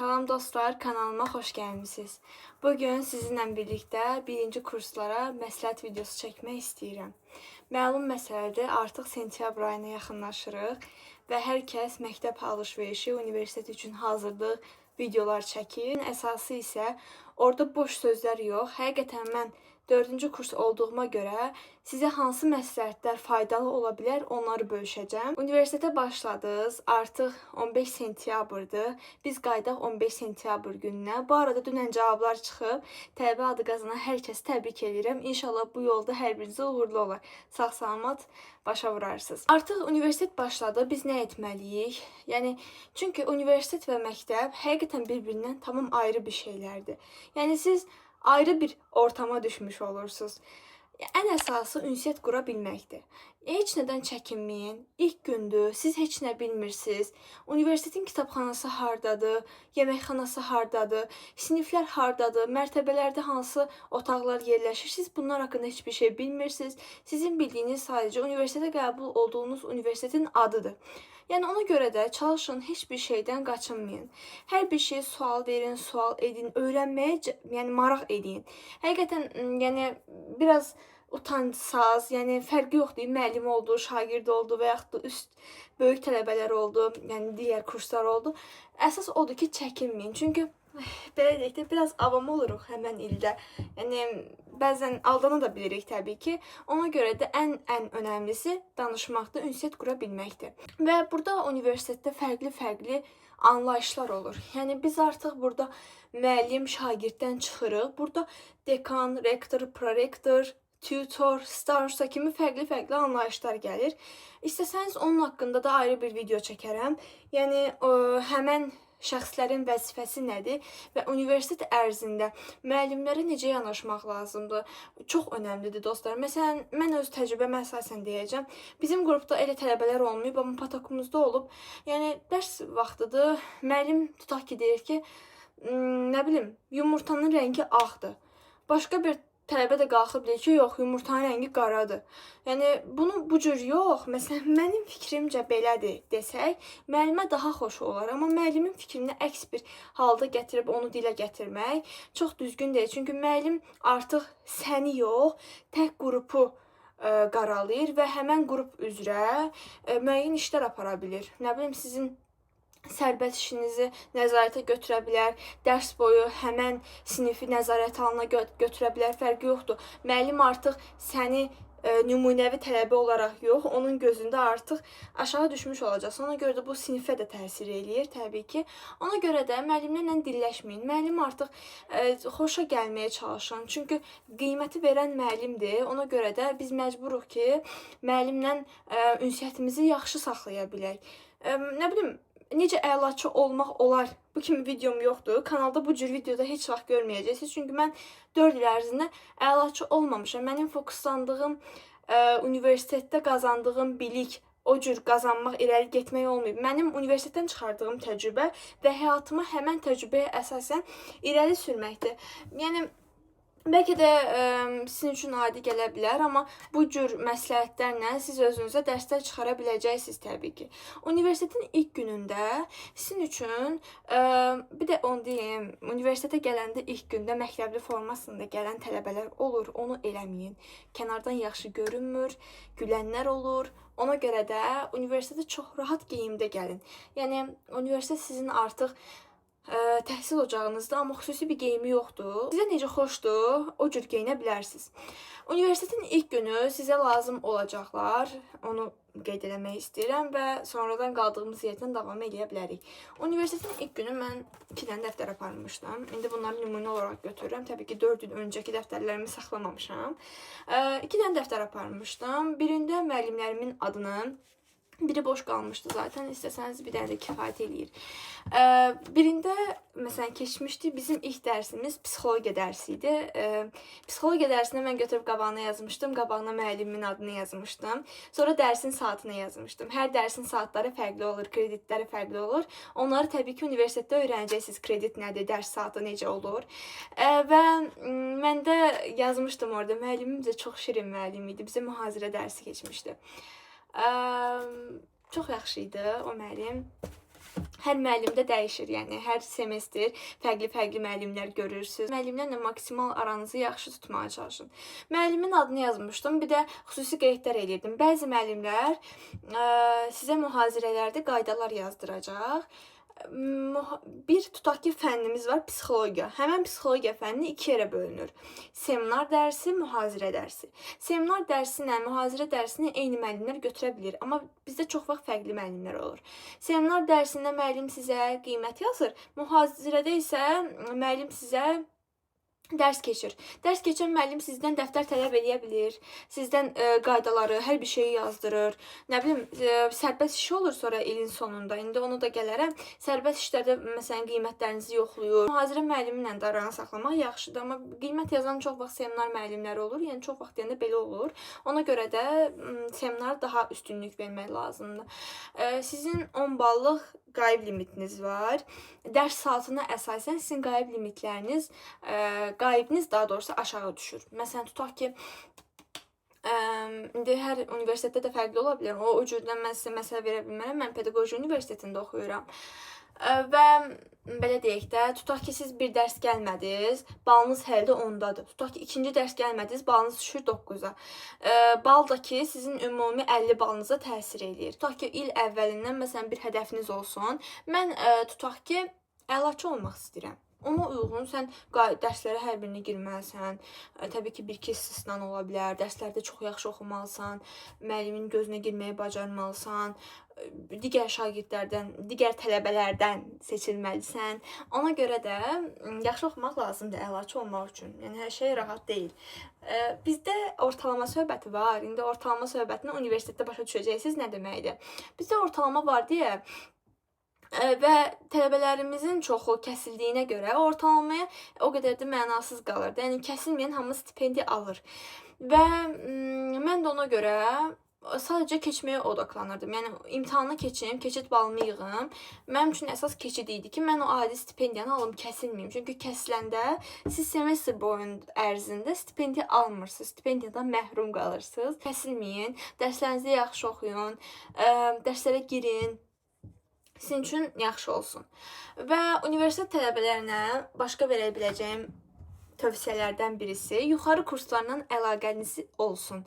Salam dostlar, kanalıma xoş gəlmisiniz. Bugün sizinlə birlikdə birinci kurslara məsləhət videosu çəkmək istəyirəm. Məlum məsələdir, artıq sentyabr ayına yaxınlaşırıq və hər kəs məktəb alış-verişi, universitet üçün hazırlıq videolar çəkir. Əsası isə orada boş sözlər yox. Həqiqətən mən 4-cü kurs olduğuma görə sizə hansı məsləhətlər faydalı ola bilər, onları bölüşəcəm. Universitetə başladınız, artıq 15 sentyabrdır. Biz qayıdaq 15 sentyabr gününə. Bu arada dünən cavablar çıxıb. Tələbə adı qazanan hər kəsi təbrik edirəm. İnşallah bu yolda hər birinizə uğurlu olar. Sağ-salamat başa vurarsınız. Artıq universitet başladı. Biz nə etməliyik? Yəni çünki universitet və məktəb həqiqətən bir-birindən tamam ayrı bir şeylərdir. Yəni siz ayrı bir ortama düşmüş olursunuz. Ən əsası ünsiyyət qura bilməkdir. Heç nədən çəkinməyin. İlk gündür, siz heç nə bilmirsiniz. Universitetin kitabxanası hardadır, yeməkxanası hardadır, siniflər hardadır, mərtəbələrdə hansı otaqlar yerləşir, siz bunlar haqqında heç bir şey bilmirsiniz. Sizin bildiyiniz sadəcə universitetə qəbul olduğunuz universitetin adıdır. Yəni ona görə də çalışın heç bir şeydən qaçınmayın. Hər bir şeyə sual verin, sual edin, öyrənməyə yəni maraq edin. Həqiqətən yəni biraz utansaz, yəni fərqi yoxdur. Müəllim oldu, şagird oldu və yaxud da üst böyük tələbələr oldu, yəni digər kurslar oldu. Əsas odur ki, çəkinməyin. Çünki belə deyək də biraz avam oluruq həmən ildə. Yəni bəzən aldana da bilirik təbii ki. Ona görə də ən önəmlisi danışmaqda ünsiyyət qura bilməkdir. Və burada universitetdə fərqli-fərqli anlayışlar olur. Yəni biz artıq burada müəllim, şagirddən çıxırıq. Burada dekan, rektor, prorektor, tutor, starosta kimi fərqli-fərqli anlayışlar gəlir. İstəsəniz onun haqqında da ayrı bir video çəkərəm. Yəni həmən şəxslərin vəzifəsi nədir və universitet ərzində müəllimlərə necə yanaşmaq lazımdır? Çox önəmlidir dostlar. Məsələn, mən öz təcrübəmə əsasən deyəcəm. Bizim qrupda elə tələbələr olmayıb, amma potokumuzda olub. Yəni dərs vaxtıdır. Müəllim tutaq ki, deyir ki, nə bilim, yumurtanın rəngi ağdır. Başqa bir tələbə də qalxıb deyir ki, yox, yumurtanın rəngi qaradır. Yəni bunu bu cür yox, məsələn, mənim fikrimcə belədir desək, müəllimə daha xoş olar. Amma müəllimin fikrini əks bir halda gətirib onu dilə gətirmək çox düzgün deyil. Çünki müəllim artıq səni yox, tək qrupu qaralayır və həmən qrup üzrə müəyyən işlər apara bilir. Nə bilim, sizin sərbəst işinizi nəzarətə götürə bilər, dərs boyu həmən sinifi nəzarət halına götürə bilər, fərqi yoxdur. Müəllim artıq səni nümunəvi tələbə olaraq yox, onun gözündə artıq aşağı düşmüş olacaqsan. Ona görə də bu sinifə də təsir eləyir təbii ki. Ona görə də müəllimlərlə dilləşməyin. Müəllim artıq xoşa gəlməyə çalışın. Çünki qiyməti verən müəllimdir. Ona görə də biz məcburuq ki, müəllimlə ünsiyyətimizi yaxşı saxlaya bilək. Nə bilim, necə əlaçı olmaq olar? Bu kimi videom yoxdur. Kanalda bu cür videoda heç vaxt görməyəcəksiniz. Çünki mən 4 il ərzində əlaçı olmamışam. Mənim fokuslandığım universitetdə qazandığım bilik o cür qazanmaq, irəli getmək olmayıb. Mənim universitetdən çıxardığım təcrübə və həyatıma həmən təcrübəyə əsasən irəli sürməkdir. Yəni bəlkə də sizin üçün adi gələ bilər, amma bu cür məsləhətlərlə siz özünüzə dərslər çıxara biləcəksiniz təbii ki. Universitetin ilk günündə sizin üçün bir də onu deyim, universitetə gələndə ilk gündə məktəbli formasında gələn tələbələr olur, onu eləməyin. Kənardan yaxşı görünmür, gülənlər olur. Ona görə də universitetə çox rahat geyimdə gəlin. Yəni universitet sizin artıq təhsil ocağınızda, amma xüsusi bir geyimi yoxdur. Sizə necə xoşdur, o cür geyinə bilərsiniz. Universitetin ilk günü sizə lazım olacaqlar. Onu qeyd eləmək istəyirəm və sonradan qaldığımız yerdən davam eləyə bilərik. Universitetin ilk günü mən 2 dənə dəftər aparmışdım. İndi bunları nümunə olaraq götürürəm. Təbii ki, 4 il öncəki dəftərlərimi saxlamamışam. 2 dənə dəftər aparmışdım. Birində müəllimlərimin adını, biri boş qalmışdı zaten. İstəsəniz bir dənə də kifayət eləyir. Birində məsələn keçmişdi. Bizim ilk dərsimiz psixologiya dərsi idi. Psixologiya dərsində mən götürüb qabağına yazmışdım. Qabağına müəllimimin adını yazmışdım. Sonra dərsin saatını yazmışdım. Hər dərsin saatları fərqli olur, kreditləri fərqli olur. Onları təbii ki, universitetdə öyrənəcəksiniz. Kredit nədir, dərs saatı necə olur. Və mən də yazmışdım orada. Müəllimim də çox şirin müəllim idi. Bizə mühazirə dərsi keçmişdi. Çox yaxşı idi o müəllim. Hər müəllimdə dəyişir, yəni hər semestr fərqli-fərqli müəllimlər görürsüz. Müəllimlərlə maksimal aranızı yaxşı tutmağa çalışın. Müəllimin adını yazmışdım, bir də xüsusi qeydlər eləyirdim. Bəzi müəllimlər sizə mühazirələrdə qaydalar yazdıracaq. Bir tutaq ki, fənnimiz var, psixologiya. Həmən psixologiya fənni iki yerə bölünür. Seminar dərsi, mühazirə dərsi. Seminar dərsi ilə mühazirə dərsini eyni müəllimlər götürə bilir, amma bizdə çox vaxt fərqli müəllimlər olur. Seminar dərsində müəllim sizə qiymət yazır, mühazirədə isə müəllim sizə dərs keçir. Dərs keçən müəllim sizdən dəftər tələb eləyə bilir, sizdən qaydaları, hər bir şeyi yazdırır. Nə bilim, sərbəst iş olur sonra ilin sonunda. İndi onu da gələrəm. Sərbəst işlərdə məsələn qiymətlərinizi yoxlayır. Mühazirə müəllimi ilə də aranı saxlamaq yaxşıdır, amma qiymət yazan çox vaxt seminar müəllimləri olur. Yəni çox vaxt deyəndə belə olur. Ona görə də seminara daha üstünlük vermək lazımdır. Sizin 10 ballıq qayıb limitiniz var. Dərs saatına əsasən sizin qayıb limitləriniz, qayibiniz daha doğrusu aşağı düşür. Məsələn, tutaq ki, indi hər universitetdə də fərqli ola bilər. O cürdən mən sizə məsələ verə bilmərəm. Mən Pedaqoji Universitetində oxuyuram. Və belə deyək də, tutaq ki, siz bir dərs gəlmədiniz, balınız hələ də 10-dadır. Tutaq ki, ikinci dərs gəlmədiniz, balınız düşür 9-a. Bal da ki, sizin ümumi 50 balınıza təsir eləyir. Tutaq ki, il əvvəlindən məsələn bir hədəfiniz olsun. Mən tutaq ki, əlaçı olmaq istəyirəm. Ona uyğun sən dərslərə hər birinə girməlisən. Təbii ki, bir-iki istisnan ola bilər. Dərslərdə çox yaxşı oxumalısan, müəllimin gözünə girməyi bacarmalısan, digər şagirdlərdən, digər tələbələrdən seçilməlisən. Ona görə də yaxşı oxumaq lazımdır əlaçı olmaq üçün. Yəni hər şey rahat deyil. Bizdə ortalama söhbəti var. İndi ortalama söhbətini universitetdə başa düşəcəksiniz nə deməkdir. Bizdə ortalama var deyə və tələbələrimizin çoxu kəsildiyinə görə ortalamaya o qədər də mənasız qalırdı. Yəni kəsilməyən hamı stipendiya alır. Və mən də ona görə sadəcə keçməyə odaqlanırdım. Yəni imtahanı keçim, keçid balımı yığım. Mənim üçün əsas keçid idi ki, mən o adi stipendiyanı alım, kəsilməyim. Çünki kəsiləndə siz semestr boyun ərzində stipendiya almırsınız, stipendiyadan məhrum qalırsınız. Kəsilməyin, dərslərinizi yaxşı oxuyun, dərslərə girin. Sizin üçün yaxşı olsun. Və universitet tələbələrinə başqa verə biləcəyim tövsiyələrdən birisi yuxarı kurslarla əlaqəniz olsun.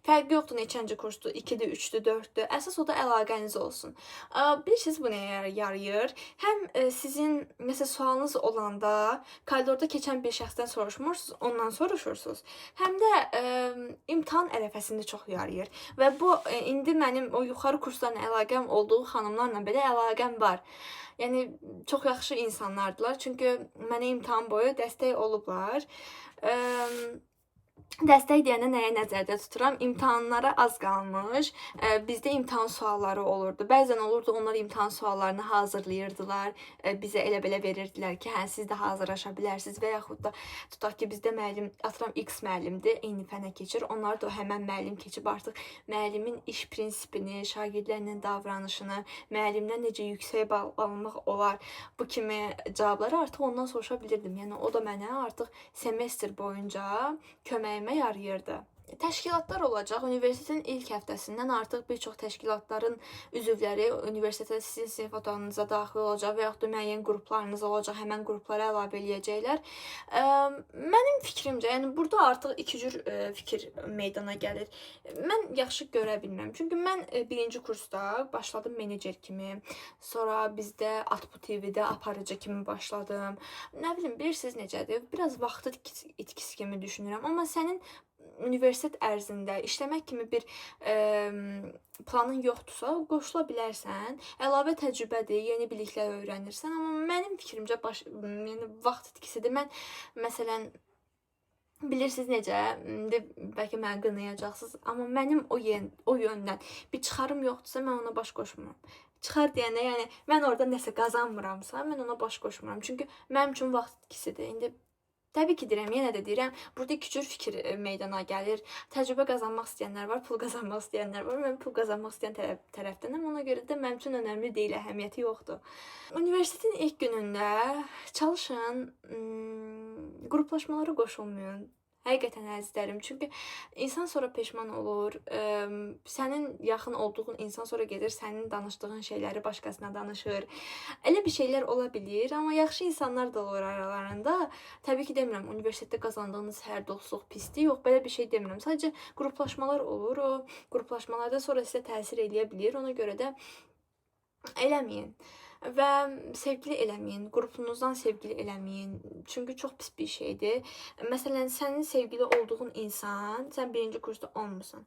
Fərqi yoxdur neçənci kursdur, 2-dir, 3-dür, 4-dür. Əsas o da əlaqəniz olsun. Bilirsiniz bu nəyə yarayır? Həm sizin məsələn sualınız olanda koridorda keçən bir şəxsdən soruşmursunuz, ondan soruşursunuz. Həm də imtahan ərəfəsində çox yarayır. Və bu indi mənim o yuxarı kurslarla əlaqəm olduğu xanımlarla belə əlaqəm var. Yəni çox yaxşı insanlardılar. Çünki mənə imtahan boyu dəstək olublar. Dəstək deyəndə nəyə nəzərdə tuturam? İmtahanlara az qalmış. Bizdə imtahan sualları olurdu. Bəzən olurdu onlar imtahan suallarını hazırlayırdılar. Bizə elə belə verirdilər ki, hə siz də hazırlaşa bilərsiniz və yaxud da tutaq ki, bizdə müəllim, atıram X müəllimdir, eyni fənə keçir. Onlar da həmən müəllim keçib artıq müəllimin iş prinsipini, şagirdlərlə davranışını, müəllimdən necə yüksək bal almaq olar, bu kimi cavabları artıq ondan soruşa bilirdim. Yəni o da mənə artıq semestr boyunca köməyimə yarayırdı. Təşkilatlar olacaq. Universitetin ilk həftəsindən artıq bir çox təşkilatların üzvləri universitetə sizin sinif otağınıza daxil olacaq və yaxud da müəyyən qruplarınız olacaq, həmən qruplara əlavə eləyəcəklər. Mənim fikrimcə, yəni burada artıq iki cür fikir meydana gəlir. Mən yaxşı görə bilmirəm. Çünki mən birinci kursda başladım menecer kimi, sonra bizdə Atbu TV-də aparıcı kimi başladım. Nə bilim, bilirsiniz necədir? Biraz vaxtı itkisi kimi düşünürəm. Amma sənin universitet ərzində işləmək kimi bir planın yoxdursa, qoşula bilərsən. Əlavə təcrübədir, yeni biliklər öyrənirsən. Amma mənim fikrimcə yəni vaxt itkisidir. Mən məsələn bilirsiniz necə, indi bəlkə məni qınayacaqsınız, amma mənim o yöndən bir çıxarım yoxdursa, mən ona baş qoşmuram. Çıxar deyəndə, yəni mən orada nəsə qazanmıramsa, mən ona baş qoşmuram. Çünki mənim üçün vaxt itkisidir. İndi təbii ki deyirəm, yenə də deyirəm, burada iki cür fikir meydana gəlir. Təcrübə qazanmaq istəyənlər var, pul qazanmaq istəyənlər var. Mən pul qazanmaq istəyən tərəfdənəm. Ona görə də mənim üçün önəmli deyil, əhəmiyyəti yoxdur. Universitetin ilk günündə çalışın, qruplaşmalara qoşulmayın. Həqiqətən əzizlərim. Çünki insan sonra peşman olur. Sənin yaxın olduğun insan sonra gedir sənin danışdığın şeyləri başqasına danışır. Elə bir şeylər ola bilir, amma yaxşı insanlar da olur aralarında. Təbii ki demirəm universitetdə qazandığınız hər dostluq pisdir. Yox, belə bir şey demirəm. Sadəcə qruplaşmalar olur. O qruplaşmalarda sonra sizə təsir eləyə bilir. Ona görə də eləməyin. Və sevgili eləməyin, qrupunuzdan sevgili eləməyin. Çünki çox pis bir şeydir. Məsələn, sənin sevgili olduğun insan, sən birinci kursda olmusan.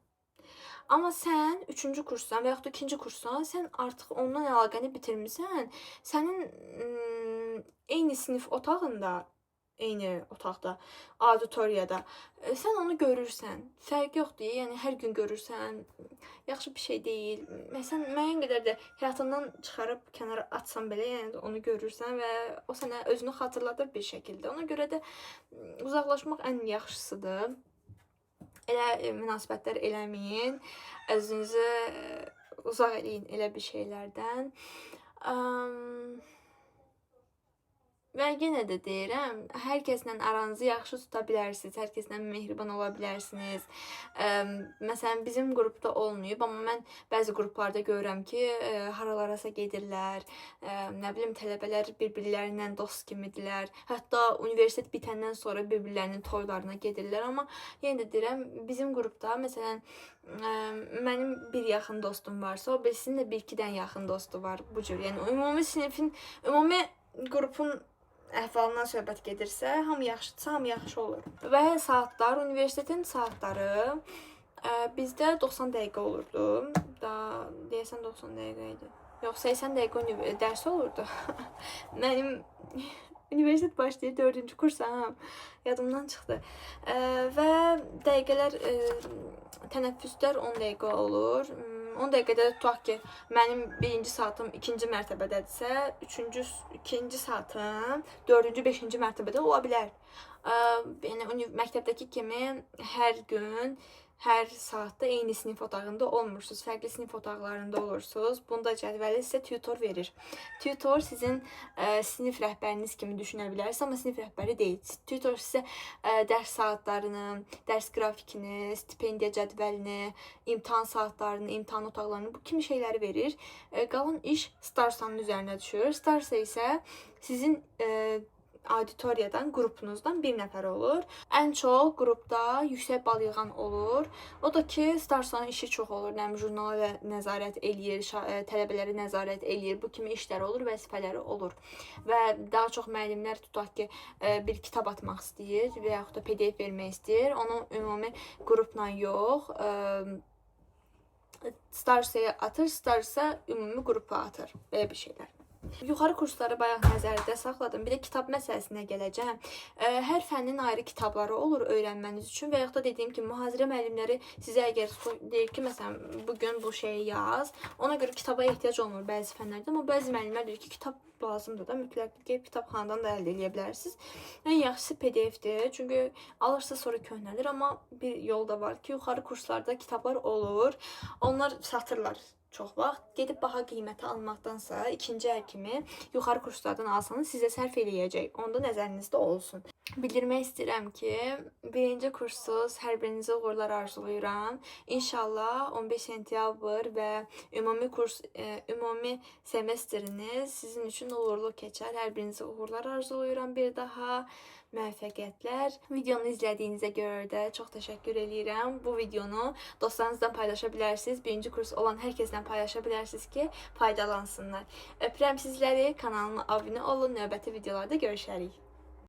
Amma sən üçüncü kursdan və yaxud da ikinci kursdan, sən artıq ondan əlaqəni bitirmisən. Sənin eyni sinif otağında, eyni otaqda, auditoriyada sən onu görürsən. Fərqi yoxdur. Yəni hər gün görürsən. Yaxşı bir şey deyil. Məsələn, müəyyən qədər də həyatından çıxarıb kənara atsan belə, yəni onu görürsən və o sənə özünü xatırladır bir şəkildə. Ona görə də uzaqlaşmaq ən yaxşısıdır. Elə münasibətlər eləməyin. Özünüzü uzaq eləyin elə bir şeylərdən. Və yenə də deyirəm, hər kəslə aranızı yaxşı tuta bilərsiniz, hər kəslə mehriban ola bilərsiniz. Məsələn, bizim qrupda olmayıb, amma mən bəzi qruplarda görürəm ki, haralarasa gedirlər, nə bilim, tələbələr bir-birlərindən dost kimidirlər. Hətta universitet bitəndən sonra bir-birlərinin toylarına gedirlər. Amma yenə də deyirəm, bizim qrupda məsələn, mənim bir yaxın dostum varsa, o birisinin də bir-iki dənə yaxın dostu var bu cür. Yəni ümumi sinifin, ümumi qrupun əhvalından söhbət gedirsə, hamı yaxşıdırsa, hamı yaxşı olur. Və saatlar, universitetin saatları bizdə 90 dəqiqə olurdu. Da, deyəsən 90 dəqiqə idi. Yox, 80 dəqiqə dərs olurdu. Mənim universitet başlayır, 4-cü kursam, yadımdan çıxdı. Və dəqiqələr, tənəffüslər 10 dəqiqə olur. 10 dəqiqədə tutaq ki, mənim birinci saatım ikinci mərtəbədədirsə, ikinci saatım dördüncü, beşinci mərtəbədə ola bilər. Yəni məktəbdəki kimi hər gün, hər saatda eyni sinif otağında olmursunuz. Fərqli sinif otaqlarında olursunuz. Bunda cədvəli sizə tutor verir. Tutor sizin sinif rəhbəriniz kimi düşünə bilərsiniz, amma sinif rəhbəri deyil. Tutor sizə dərs saatlarını, dərs qrafikini, stipendiya cədvəlini, imtahan saatlarını, imtahan otaqlarını, bu kimi şeyləri verir. Qalan iş Starsanın üzərinə düşür. Starsa isə sizin auditoriyadan, qrupunuzdan bir nəfər olur. Ən çox qrupda yüksək bal yığan olur. O da ki, Starsanın işi çox olur. Nə jurnala nəzarət eləyir, tələbələri nəzarət eləyir. Bu kimi işlər olur, vəzifələri olur. Və daha çox müəllimlər tutaq ki, bir kitab atmaq istəyir və yaxud da PDF vermək istəyir. Onu ümumi qrupla yox, Starsaya atır, Starsa ümumi qrupa atır. Belə bir şeylər. Yuxarı kursları bayaq nəzərdə saxladım. Bir də kitab məsələsinə gələcəm. Hər fənnin ayrı kitabları olur öyrənməniz üçün və yaxud da dediyim kimi mühazirə müəllimləri sizə əgər deyir ki, məsələn, bugün bu şeyi yaz, ona görə kitaba ehtiyac olmur bəzi fənlərdə, amma bəzi müəllimlər deyir ki, kitab lazımdır da, mütləq gedib kitabxanadan da əldə eləyə bilərsiniz. Ən yaxşısı PDF-dir, çünki alırsınız sonra köhnəlir, amma bir yol da var ki, yuxarı kurslarda kitablar olur, onlar satırlar. Çox vaxt gedib baha qiymətə almaqdansa ikinci əl kimi yuxarı kurslardan alsanız sizə sərf eləyəcək. Onda nəzərinizdə olsun. Bildirmək istəyirəm ki, birinci kurssuz hər birinizə uğurlar arzulayıram. İnşallah 15 sentyabr və ümumi kurs, ümumi semestriniz sizin üçün uğurlu keçər. Hər birinizə uğurlar arzulayıram bir daha. Müvəffəqiyyətlər. Videonu izlədiyinizə görə də çox təşəkkür eləyirəm. Bu videonu dostlarınızla paylaşa bilərsiniz. Birinci kurs olan hər kəslə paylaşa bilərsiniz ki, faydalansınlar. Öpürəm sizləri. Kanalıma abunə olun. Növbəti videolarda görüşərik.